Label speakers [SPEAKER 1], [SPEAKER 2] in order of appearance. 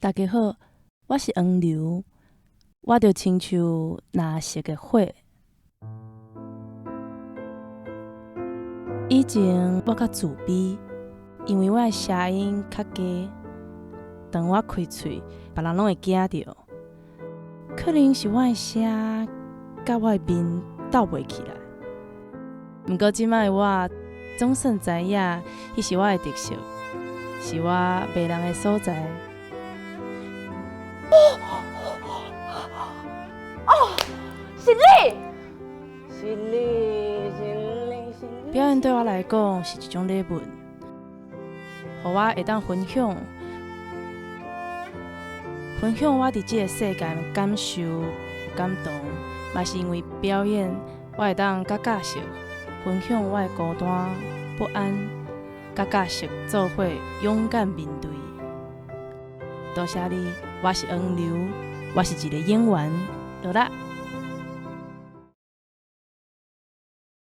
[SPEAKER 1] 大家好，我是黃流，我就親像藍色的火。以前我較自卑，因為我的聲音較低，當我開喙，別人攏會驚著。可能是我的聲佮我的面鬥袂起來。毋過這擺的我總算知影，彼是我的特色，是我迷人的所在。
[SPEAKER 2] 哦，是你，是你，是你，是你。
[SPEAKER 1] 表演對我來講是一種禮物，予我會當分享，分享我佇這个世間的感受、感動，嘛是因為表演，我會當佮角色分享我的孤單、不安，佮角色做伙勇敢面對。多謝你，我是黃流，我是一个演員，落啦。